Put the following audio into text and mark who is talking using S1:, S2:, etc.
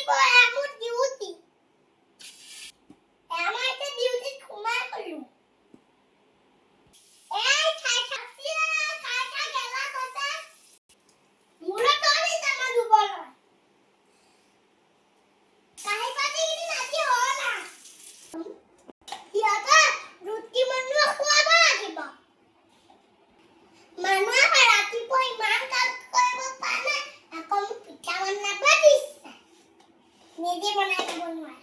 S1: লাগিব। এয়া মোৰ ডিউটি। এয়া মই এতিয়া ডিউটিত সোমাই গলো। এই খাই খাচ্ছি, খাই খাই গেলা কৈছে। মোলৈ তই দিছে, মই ধুবলৈ। কাঁহী বাতিখিনি আজি হ'ল আৰু। সিহঁতক ৰুটি বনোৱা খুৱাব লাগিব। মানুহে ৰাতিপুৱা ইমান কাম কৰিব পাৰে, আকৌ মোক পিঠা বনাব দিছে। নিজে বনাই খাব নোৱাৰে।